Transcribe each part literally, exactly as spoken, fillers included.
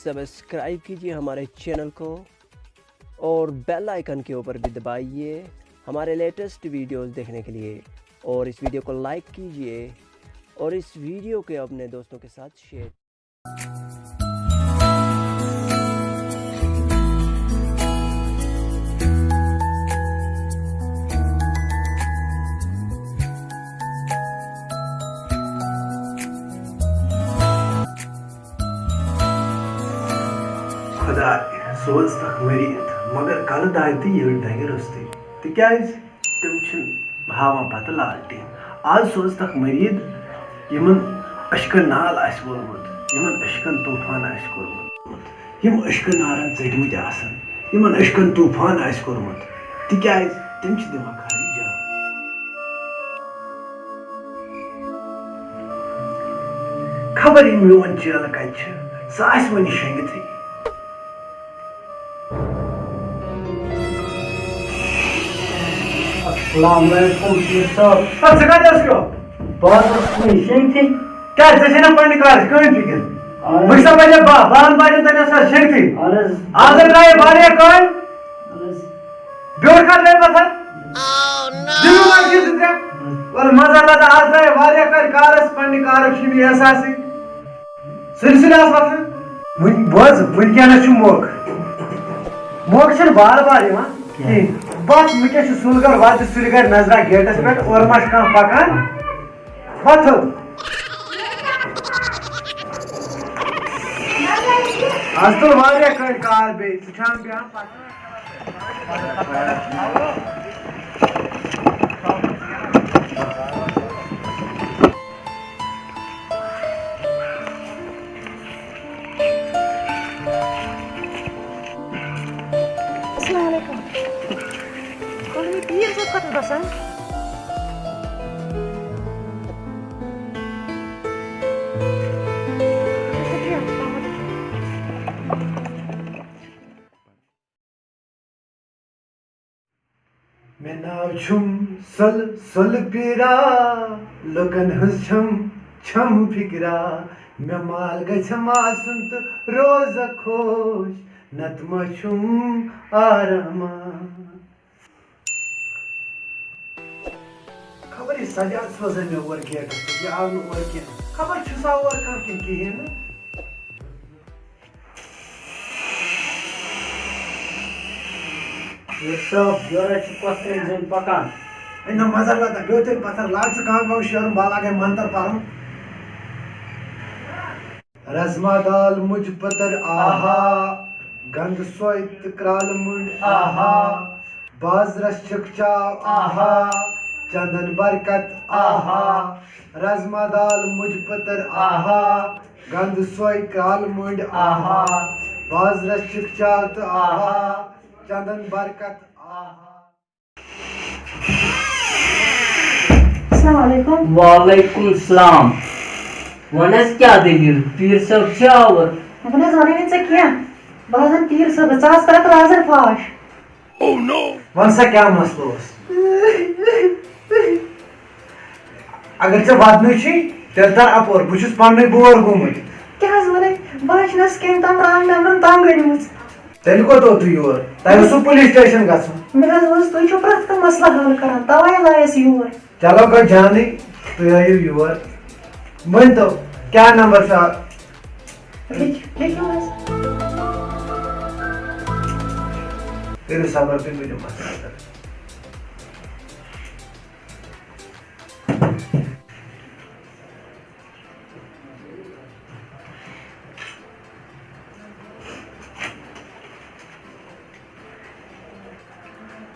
Subscribe कीजिए हमारे channel को और बेल आइकन के ऊपर भी दबाइए हमारे लेटेस्ट वीडियोस देखने के लिए। और इस वीडियो को लाइक कीजिए और इस वीडियो के अपने दोस्तों के साथ शेयर। خۄداے، سوز تکھ مٔرِتھ، مگر کَلہٕ دادِ تہٕ یٔڈ دَگہِ روٚستُے۔ تِکیٛازِ؟ تِم چھِ ہاوان پتہٕ لالٹین۔ آز سوز تکھ مٔرِد، یِمن اشکن نال آسہِ وولمُت، یِمن اشکن طوفان آسہِ کوٚرمُت، یِم اشکن نارن ژٔٹمٕتۍ آسن، یِمن اشکن طوفان آسہِ کوٚرمُت، تِکیٛازِ تِم چھِ دِوان خرٕچ جان۔ خبر یہِ میون چیلہٕ کتہِ چھُ، سُہ آسہِ وُنہِ شۄنگِتھٕے۔ السلام علیکم، پیٖر صٲب۔ اَدٕ ژٕ کَتہِ ٲسکھ؟ بہٕ حظ اوسُس وُنہِ شیٚنگتھٕے۔ کیٛازِ؟ ژےٚ چھے نہ پننہِ کارٕچ کٕہٕنۍ فِکر؟ اَہَن حظ۔ وٕچھ سا، بَجے باہ، باہَن بجن تانۍ ٲس اَسہِ شیٚنگتھٕے۔ اَہَن حظ۔ آز حظ درٛایے واریاہ کٲلۍ۔ اَہَن حظ۔ بیوٚٹھ کَتھ درٛاے پَتھر؟ دِیِو وۄنۍ چیٖز زٕ ترٛےٚ۔ وَلہٕ مَزٕ لَگان، آز درٛایے واریاہ کٲلۍ کارَس، پننہِ کارُک چھُنہٕ یہِ احساسٕے۔ سُلہِ سُلہِ آس وۄتھان۔ وٕنۍ بوز، وٕنکیٚنَس چھُ موقعہٕ۔ موقعہٕ چھُنہٕ بار بار یِوان کینٛہہ۔ کِہیٖنۍ۔ بَس، وٕنکیٚس چھُ سُلہِ گَرِ، وَتہِ چھُ سُلہِ گَرِ نظرا گیٹَس پٮ۪ٹھ، اورٕ ما چھُ کانٛہہ پَکان؟ وۄتھو۔ آز تُل واریاہ کٲلۍ کار بیٚیہِ، ژٕ چھَکھ بیٚہان پَتہٕ۔ السلام علیکم۔ اہنی پیٖر صٲب کَتہِ بَسان؟ مےٚ ناو چھُم سۄلہٕ، سۄلہٕ پیٖرا، لُکن ہٕنٛز چھَم، چھَم فِکرا۔ مےٚ مال گژھٮ۪م آسُن تہٕ روزٕ خۄش، نتہٕ ما چھُم آراما۔ خبر یہِ سجاد سوزے مےٚ اورٕ گیٹس پٮ۪ٹھ، یہِ آو نہٕ اورٕ کینٛہہ۔ خبر چھُسا اورٕ کانٛہہ کِنہٕ کِہیٖنۍ نہٕ۔ یہِ صٲب، یورٕ چھُ کۄس ترٛیٚیہِ زٔنۍ پکان۔ ہے نہ، مزٕ لگا، بیٚیہِ تیٚلہِ پتھر، لاگ ژٕ کانٛہہ کانٛہہ شیرُن، بہٕ لاگے منتر پرُن۔ رزما دال مُجہِ پٔتٕر آہا، گنٛڈٕ سۄے تہٕ کرٛالہٕ مُنٛڈ آہا، بازرس چھِکھ چاو آہا، چندن برکت آہا۔ رزما دال مُجہِ پٔتٕر آہا، گنٛڈٕ سۄے کرٛالہٕ مُنٛڈ آہا، بازرس چھِکھ چاو تہٕ آہا، چندن برکت آہا۔ السلام علیکم۔ وعلیکم السلام۔ وَن حظ، کیٛاہ دٔلیٖل؟ پیٖر صٲب چھِ آوُر۔ وَن حظ، وَنَے نہٕ ژےٚ کینٛہہ۔ بہٕ حظ وَنہٕ پیٖر صٲبَس، ژٕ آس پَتہٕ لازَر فاش۔ وَن سا، کیٛاہ مسلہٕ اوس؟ اگر ژےٚ وَدنُے چھُے، تیٚلہِ تَر اَپور، بہٕ چھُس پَننُے بور گوٚمُت۔ کیٛاہ حظ وَنَے؟ بہٕ حظ چھِنَس کیٚمۍ تام رانٛگ نمبرَن تنٛگ أنۍمٕژ۔ تیٚلہِ کوٚت ووتُے یور؟ تۄہہِ اوسوٕ پُلیٖس سٹیشن گژھُن۔ مےٚ حظ اوس، تُہۍ چھِو پرٛٮ۪تھ کانٛہہ مسلہٕ حل کران، توے حظ آیس یور۔ چلو گوٚو جانٕے، تُہۍ آیِو یور۔ ؤنۍ تو، کیٛاہ نمبر چھُ اَتھ؟ لیکھِو، لیکھِو حظ۔ کٔرِو صبر، تُہۍ ؤنِو مسلہٕ حل۔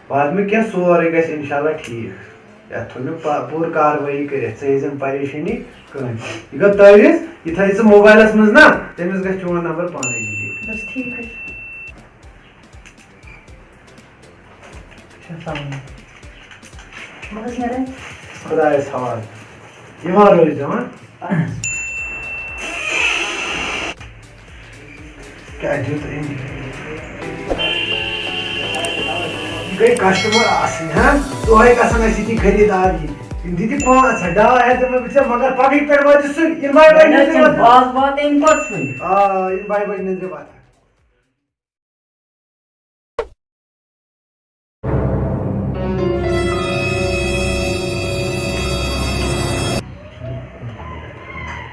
بعد میں کینٛہہ سورُے گژھِ انشاءاللہ ٹھیٖک۔ یتھ تھوٚو مےٚ پا-، پوٗرٕ کاروٲیی کٔرِتھ، ژےٚ یی زن پریشٲنی کٕہٕنۍ۔ یہِ گوٚو تعویٖذ، یہِ تھٲیِو ژٕ موبایلس منٛز نا، تٔمِس گژھِ چون نمبر پانے ڈِلیٖٹ۔ بس ٹھیٖک حظ چھُ۔ اچھا، السلام علیکم۔ بہٕ حظ نیرٕ۔ خۄدایَس حوالہٕ۔ یِوان روٗزۍزیو، ہاں؟ اَہَن حظ۔ کیٛاہ دیُت أمۍ؟ یہِ گٔے customer آسٕنۍ، ہاں؟ دۄہَے گژھن اَسہِ ییٚتی خریٖدار یِنۍ۔ دِتہِ پانٛژھ ہتھ، ڈاے ہتھ دِمے بہٕ ژےٚ، مگر پگہٕکۍ پٮ۪ٹھ وٲتۍ سُلہِ۔ یِن بایہِ بجہِ وۄنۍ نظرِ چھُنہٕ وتھان۔ باز واتان، یِم کوٚت سُلہِ؟ آ، یِن بایہِ بجہِ نظرِ وتھان۔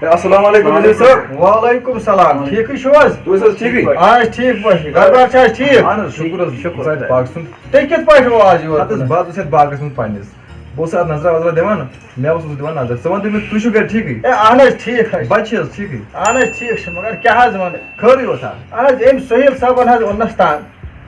ہے، السلام علیکم نذیر صٲب۔ وعلیکم السلام، ٹھیٖکٕے چھِو حظ؟ تُہۍ ٲسِو حظ ٹھیٖکٕے؟ آ، أسۍ ٹھیٖک پٲٹھۍ۔ گرٕ بار چھا حظ ٹھیٖک؟ اہن حظ، شُکُر حظ، شُکُر۔ خۄدایَس پاک سُنٛد۔ تُہۍ کِتھ پٲٹھۍ چھِو آز یور؟ اَدٕ حظ، بہٕ حظ اوسُس یَتھ باغَس منٛز پنٛنِس۔ بہٕ اوسُس اَتھ نظرا وظرا دِوان، مےٚ اوسُس دِوان نظر۔ ژٕ وَن تہٕ مےٚ، تُہۍ چھِو گَرِ ٹھیٖکٕے؟ ہے، اہن حظ، ٹھیٖک حظ چھِ۔ بَچہِ چھِ حظ ٹھیٖکٕے؟ اہن حظ، ٹھیٖک چھِ، مگر کیٛاہ حظ وَنہٕ؟ خٲرٕے اوسا؟ اہن حظ، أمۍ سُہیل صٲبَن حظ اوٚننَس تنٛگ۔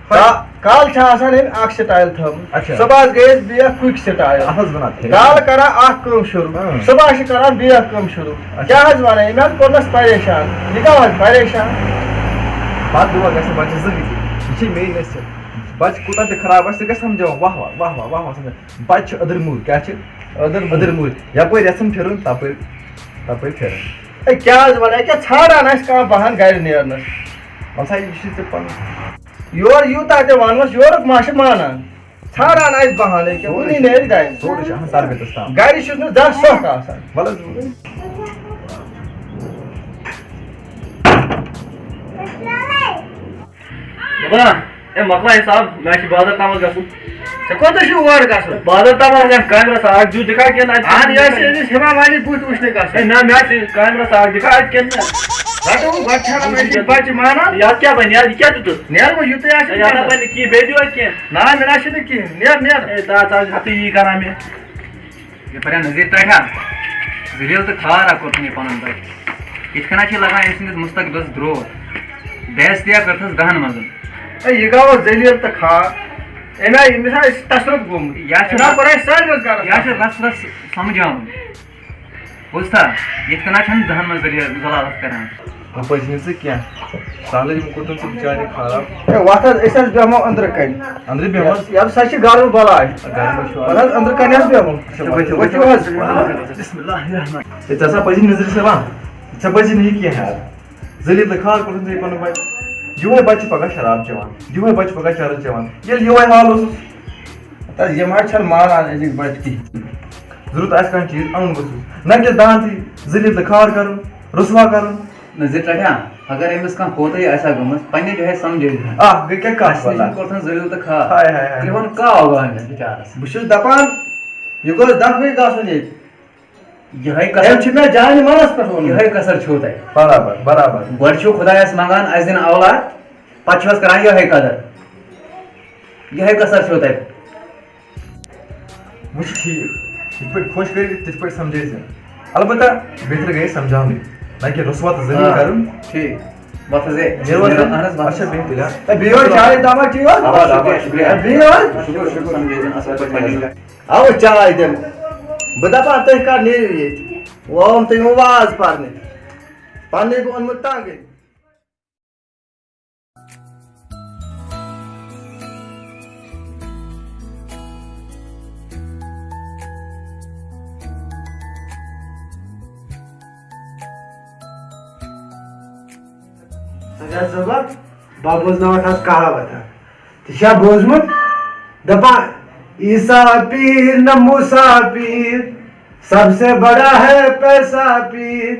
کا-، کالہٕ چھِ آسان أمۍ اَکھ style تھٲومٕژ۔ اچھا۔ صُبحَس گٔیَس بیٚیہِ اَکھ quick style۔ اَتھ حظ وَنان۔ کالہٕ کَران اَکھ کٲم شروٗع، اۭں۔ صُبحَس چھِ کَران بیٚیہِ اَکھ کٲم شروٗع۔ اچھا۔ کیٛاہ حظ وَنان؟ أمۍ حظ کوٚرنَس پریشان۔ یہِ کَم حظ پریشان؟ بَد دُعا گژھِ نہٕ بَچَس زٕہٕنۍ تہِ۔ یہِ چھِ میٛٲنۍ نصیحت۔ بَچہٕ کوٗتاہ تہِ خراب آسہِ، سُہ گژھِ سَمجھاوُن، واہ واہ، واہ واہ، واہ واہ سَمجھاوُن۔ بَچہٕ چھِ أدٕر موٗدۍ۔ کیٛاہ چھِ؟ أدٕر موٗدۍ۔ أدٕر موٗدۍ۔ یَپٲرۍ یَژھُن پھِرُن، تَپٲرۍ، تَپٲرۍ پھِرُن۔ ہے، کیٛاہ حظ وَنان؟ ییٚکیٛاہ ژھانٛڈان آسہِ کانٛہہ بَہان گَرِ نیرنَس۔ وَلہٕ سا، یہِ چھُے ژےٚ پَنُن۔ یورٕ یوٗتاہ تہِ وَنوس، یورُک ما چھُ مانان؟ ژھانٛڈان آسہِ بَہانہٕ، ییٚکیٛاہ وُنی نیرِ گَرِ۔ سورُے چھُ اَہَن تربیتَس تام۔ گَرِ چھُس نہٕ زانٛہہ سۄکھ آسان۔ وَلہٕ حظ۔ بابا، اے مۄکلاو حساب، مےٚ چھُ بازر تام گژھُن۔ ژےٚ کوٚت چھُے اور گژھُن؟ بازر تام گژھُن، کامہِ رژھا اکھ دیُت دِکھا کِنہٕ اَتہِ اہن، یہِ آسہِ أمِس ہِمام علی بُتھِ وٕچھنہِ گژھُن۔ ہے نہ، مےٚ آسہِ کامہِ رژھا اکھ دِکھا اَتہِ کِنہٕ نہ؟ رَٹو، گۄڈٕ چھَنہٕ وۄنۍ یہِ بَچہِ مانان۔ یہِ اَتھ کیٛاہ بَنہِ؟ یہِ اَتھ، یہِ کیٛاہ دیُتُتھ؟ نیرٕ وۄنۍ یُتُے آسہِ ہے، یہِ اَتھ کَرُن۔ بَنہِ نہٕ کِہیٖنۍ، بیٚیہِ دِیِو اَتہِ کینٛہہ۔ نہ، مےٚ نہ چھُنہٕ کِہیٖنۍ، نیر، نیر۔ ہے، ژٕ ہا، ژٕ ہا چھُکھ ژٕ یی کَران مےٚ۔ یہِ پَران نذیٖر ٹٲٹھا، ذلیل تہٕ خوار اکھ کوٚرتھن یہِ پنُن بچہِ۔ یِتھ کٔنۍ چھِ لگان أمۍ سٕنٛدِس مستقبلس درٛوتھ۔ بے عزتیا کٔرتھس دہن منٛز۔ ہے، یہِ گوٚو ذلیل تہٕ خوار۔ أمۍ آیہِ، أمِس آسہِ تصرُف گوٚمُت۔ یا چھِ أمۍ آو کوٚر اَسہِ سٲلمس گرس یا چھِ اثر۔ رس رس سمجھاوُن۔ بوٗزتھا؟ یِتھ کٔنۍ چھَنہٕ دہن منٛز ذلیل ذلالت کران۔ اَپٲرۍ چھِنہٕ ژٕ کینٛہہ۔ سہلٕے یِم کوٚرتھن ژٕ بِچارِ خراب۔ ہے، وَتھ حظ، أسۍ حظ بیٚہمو أنٛدرٕ کَنہِ۔ أنٛدرٕ بیٚہمو۔ یَتھ، یَتھ سا چھِ گَرم بَلاے۔ گَرمٕے چھُ آز۔ وَلہٕ حظ، أنٛدرٕ کَنہِ حظ بیٚہمو۔ اچھا، ؤتھِو، ؤتھِو حظ۔ بسم اللہ الرحمن۔ ہے، ژےٚ سا پَزی نظرِ سَلام۔ ژےٚ پَزی نہٕ یہِ کینٛہہ ہٮ۪تھ۔ ذٔلیٖل تہٕ خوار کوٚرُتھ ژےٚ پَنُن بَچہٕ۔ یِہوٚے بَچہٕ چھُ پَگاہ شراب چٮ۪وان۔ یِہوٚے بَچہٕ چھُ پَگاہ چرٕس چٮ۪وان۔ ییٚلہِ یِہوٚے حال اوسُس۔ تَس یِم حظ چھَنہٕ مانان أزِکۍ بَچہٕ کِہیٖنۍ۔ ضروٗرت آسہِ کانٛہہ چیٖز، اَنُن گوٚژھُس۔ نہ کہِ دانٛتٕے ذٔلیٖل تہٕ خوار کَرُن، رُسوا کَرُن۔ نہ، زِ ٹَٹھیا، اگر أمِس کانٛہہ کوتاہی آسہِ ہا گٔمٕژ، پننہِ جایہِ سمجھٲیِتھ۔ آ، گٔے کیٛاہ کَتھ اَسہِ نِش وَلہٕ؟ کوٚرتھَن ذٔلیٖل تہٕ خوار۔ ہاے، ہاے، ہاے۔ کرٛہُن کاو آو أمِس بِچارَس۔ بہٕ چھُس دَپان، یہِ گوٚژھ دَفعٕے گژھُن ییٚتہِ۔ یِہوٚے کَسَر أمۍ چھُ مےٚ جانہِ مَنَس پٮ۪ٹھ ووٚنمُت۔ یِہوٚے کَسَر چھُو تۄہہِ۔ برابر، برابر۔ گۄڈٕ چھُو خۄدایَس منٛگان اَسہِ دِنہٕ اولاد، پَتہٕ چھِو حظ کران یِہوٚے قدر۔ یِہوٚے کَسَر چھُو تۄہہِ۔ وۄنۍ چھُ ٹھیٖک، یِتھ پٲٹھۍ خۄش کٔرِتھ، تِتھ پٲٹھۍ سَمجھٲیزِ۔ البتہ بہتر گٔیے سَمجھاونٕے، نہ کہِ رُسوا تہٕ ذٔلیٖل آ، کَرُن۔ ٹھیٖک۔ وۄتھ حظ ہے، نیرو حظ۔ اہن حظ، وۄتھ۔ اچھا، بِہِو تیٚلہِ، ہا۔ ہے، بیٚیہِ حظ چاے دامہ چیٚیِو حظ۔ آ، شُکریہ، شُکریہ۔ ہے، بِہِو حظ۔ شُکُر، شُکُر، سَمجھٲیزِ اَصٕل پٲٹھۍ پَنٕنۍ۔ اَوٕ چاے دِمہٕ۔ بہٕ دَپان، تُہۍ کَر نیٖرِو ییٚتہِ؟ وۄنۍ آوُم تُہۍ وۄنۍ واز پَرنہِ۔ پَنٕنُے گوٚو اوٚنمُت تنٛگٕے۔ سجاد صٲبہ، بہٕ بوزناوَتھ آز کہاوت اکھ۔ ژےٚ چھا بوٗزمُت؟ دَپان، عیسیٰ پیر نہ موسیٰ پیر، سب سے بڑا ہے پیسہ پیر۔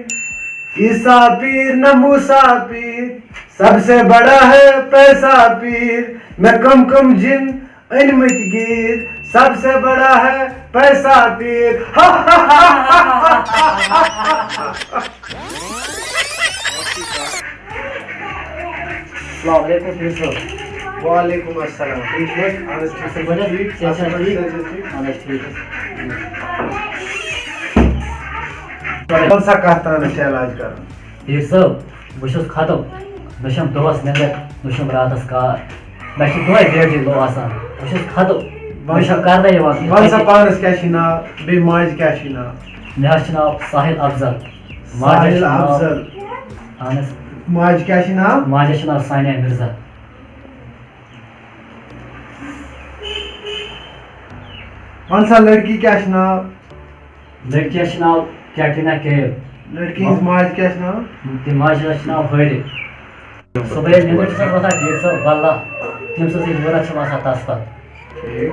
عیسیٰ پیر نہ موسیٰ پیر، سب سے بڑا ہے پیسہ پیر۔ مےٚ کم کم جن أنمٕتۍ گیٖر، سب سے بڑا ہے پیسہ پیر۔ السلام علیکم پیر صٲب۔ وعلیکم السلام۔ ٹھیٖک چھِو حظ؟ اہن حظ، ٹھیٖک۔ صحت چھا ٹھیٖک؟ اہن حظ، ٹھیٖک حظ۔ اہن حظ، ٹھیٖک حظ۔ کون سا کَتھ تانَس چھِ علاج کَرُن؟ پیر صٲب، بہٕ چھُس ختم۔ نہ چھَم دۄہَس نِندٕر، نہ چھُم راتَس کار۔ مےٚ چھِ دۄہَے بیٹری لو آسان۔ بہٕ چھُس ختم۔ مےٚ چھَنہٕ کرنَے یِوان کِہیٖنۍ۔ وَن سا، پانَس کیٛاہ چھِ ناو؟ بیٚیہِ ماجہِ کیٛاہ چھِ ناو؟ مےٚ حظ چھُ ناو ساحل افضل۔ ماجہِ حظ ساحل چھُ ناو، افضل۔ اہن حظ۔ ماجہِ کیٛاہ چھِ ناو؟ ماجہِ حظ چھُ ناو ثانیہ مرزا۔ وَن سا، لڑکی کیٛاہ چھِ ناو؟ لڑکی حظ چھِ ناو کیٹرینا کیف۔ لڑکی ہٕنٛز ماجہِ کیٛاہ چھِ ناو؟ تہٕ ماجہِ حظ چھِ ناو حٲرِث۔ صُبحٲے نِندٕر چھِ سۄ وۄتھان، ٹھیٖک سۄ، واللہ، تٔمۍ سٕنٛزٕے نوٗرَت چھِ آسان تَس پَتہٕ۔ ٹھیٖک۔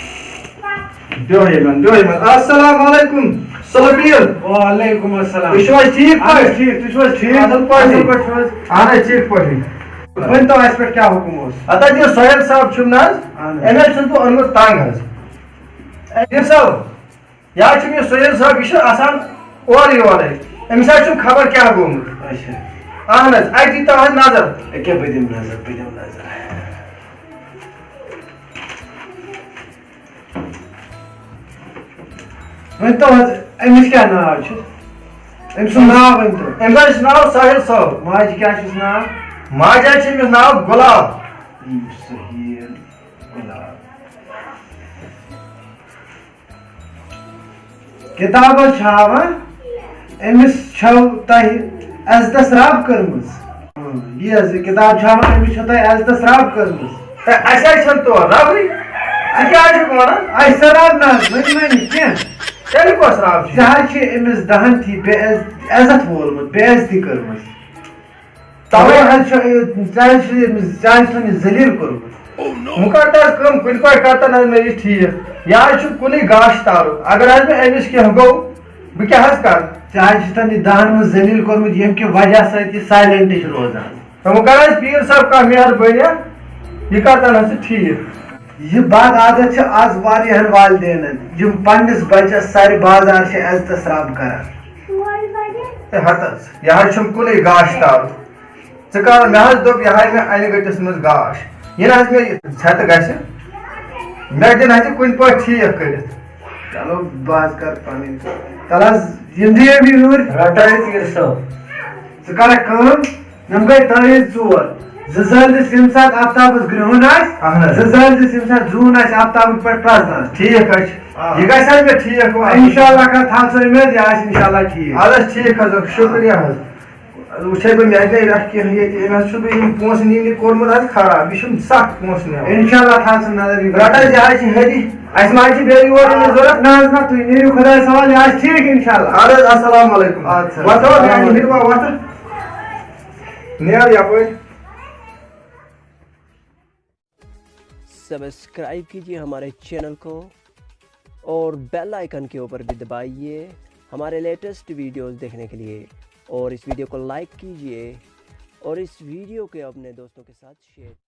دِیو یِمن، دِیو یِمن۔ السلام علیکم، سلبیل۔ وعلیکم السلام۔ تُہۍ چھِو حظ ٹھیٖک اہن حظ پٲٹھۍ؟ ٹھیٖک، تُہۍ چھِو حظ ٹھیٖک؟ اَصٕل پٲٹھۍ؟ اَصٕل پٲٹھۍ چھِو حظ؟ اہن حظ، ٹھیٖک پٲٹھۍ۔ ؤنۍ تو اَسہِ پٮ۪ٹھ کیٛاہ حُکُم اوس؟ ہتا یہِ سہیل صٲب چھُم نہ حظ، اہن حظ۔ أمۍ حظ چھُس بہٕ اوٚنمُت تنگ حظ۔ أمِس صٲب، یا چھُم یہِ سہیل صٲب، یہِ چھُ آسان اورٕ یورَے۔ أمِس حظ چھُم خبر کیٛاہ گوٚمُت۔ اچھا۔ اہن حظ، اَتہِ دیٖتو حظ نظر۔ أکیٛاہ بہٕ دِمہٕ نظر، بہٕ دِمہٕ نظر۔ ؤنۍ تو حظ، أمِس کیٛاہ ناو چھُ؟ أمۍ سُنٛد ناو ؤنۍ تو۔ أمِس حظ چھُ ناو ساحل صٲب۔ ماجہِ کیٛاہ چھُس ناو؟ ماجہِ حظ چھُ أمِس ناو گۄلاب۔ صحیح، گۄلاب۔ کِتاب حظ چھِ ہاوان، أمِس چھَو تۄہہِ عزتَس رب کٔرمٕژ۔ یہِ حظ، یہِ کِتاب چھِ ہاوان، أمِس چھَو تۄہہِ عزتَس رب کٔرمٕژ۔ ہے، اَسہِ حظ چھَنہٕ تور ربٕے۔ ژٕ کیٛاہ حظ چھُکھ وَنان؟ اَسہِ سا رب نہ حظ، ؤنۍ ؤنِو کینٛہہ۔ تیٚلہِ کۄس رب چھِ؟ ژےٚ حظ چھِ أمِس دَہَن تھی بے عز-، عزت وولمُت، بے عزتی کٔرمٕژ۔ تَوَے حظ چھُ، ژےٚ حظ چھُ أمِس، ژےٚ حظ چھُتھ أمِس ذلیٖل کوٚرمُت۔ وۄنۍ کر تہٕ حظ کٲم، کُنہِ پٲٹھۍ کر تہٕ نہ حظ مےٚ یہِ ٹھیٖک۔ یہِ حظ چھُ کُنُے گاش تارُک۔ اگر حظ مےٚ أمِس کینٛہہ گوٚو، بہٕ کیٛاہ حظ کرٕ؟ ژےٚ حظ چھُتھ یہِ دَہَن منٛز ذلیٖل کوٚرمُت، ییٚمہِ کہِ وجہ سۭتۍ یہِ silent چھُ روزان۔ تہٕ وۄنۍ کر حظ پیٖر صٲب کانٛہہ مہربٲنی، یہِ کر تہٕ نہ حظ چھُ ٹھیٖک۔ یہِ بد عادت چھِ آز واریاہَن والدینَن، یِم پنٛنِس بَچَس سَرِ بازار چھِ عزتَس رب کران۔ ہے ہَتہٕ حظ، یہِ حظ چھُم کُنُے گاش تارُک۔ ژٕ کر، مےٚ حظ دوٚپ، یہِ ہاوِ مےٚ اَنہِ گٔٹِس منٛز گاش۔ یہِ نہ حظ مےٚ یہِ ژھٮ۪تہٕ گژھِ، مےٚ دِن حظ یہِ کُنہِ پٲٹھۍ ٹھیٖک کٔرِتھ۔ چلو، بہٕ حظ کر پنٕنۍ کٲم۔ تَلہٕ حظ، یِم دِیِو یہِ یوٗرۍ۔ رٹٲیِو تیٖر صٲب۔ ژٕ کَرَکھ کٲم، یِم گٔے تٲریٖخ ژور۔ زٕ زٲلۍ دِس ییٚمہِ ساتہٕ آفتابَس گرٛہُن آسہِ، اَہَن حظ۔ زٕ زٲلۍ دِس ییٚمہِ ساتہٕ زوٗن آسہِ آفتابٕکۍ پٮ۪ٹھ پرٛزنان۔ ٹھیٖک حظ چھُ۔ آ۔ یہِ گژھِ حظ مےٚ ٹھیٖک وۄنۍ۔ اِنشاء اللہ کَر تھاو ژٕ اُمید، یہِ آسہِ اِنشاء اللہ ٹھیٖک۔ اَدٕ حظ ٹھیٖک حظ، شُکریہ حظ۔ وٕچھے بہٕ، مےٚ گٔے رَکھ کینٛہہ ییٚتہِ، أمۍ حظ چھُس بہٕ یِم پونٛسہٕ نِنہِ کوٚرمُت حظ خراب، یہِ چھُم سَخ پونٛسہٕ نِوان۔ اِنشاء اللہ تھاو ژٕ نظر یہِ۔ رَٹ حظ، یہِ حظ چھِ ہیٚدی، اَسہِ ما حظ چھِ بیٚیہِ یورٕ یِنٕچ ضوٚرَتھ؟ نہ حظ نہ، تُہۍ نیٖرِو خۄدایَس حوالہٕ، یہِ آسہِ ٹھیٖک اِنشاء اللہ۔ اَدٕ حظ، السلام علیکم۔ اَدٕ سا۔ وۄتھ حظ، السلام میٛانہِ علیکم۔ ہِنٛدِ ما وۄتھ۔ نیر یَپٲرۍ۔ सब्सक्राइब कीजिए हमारे चैनल को और बेल आइकन के ऊपर भी दबाइए हमारे लेटेस्ट वीडियोज़ देखने के लिए। और इस वीडियो को लाइक कीजिए और इस वीडियो के अपने दोस्तों के साथ शेयर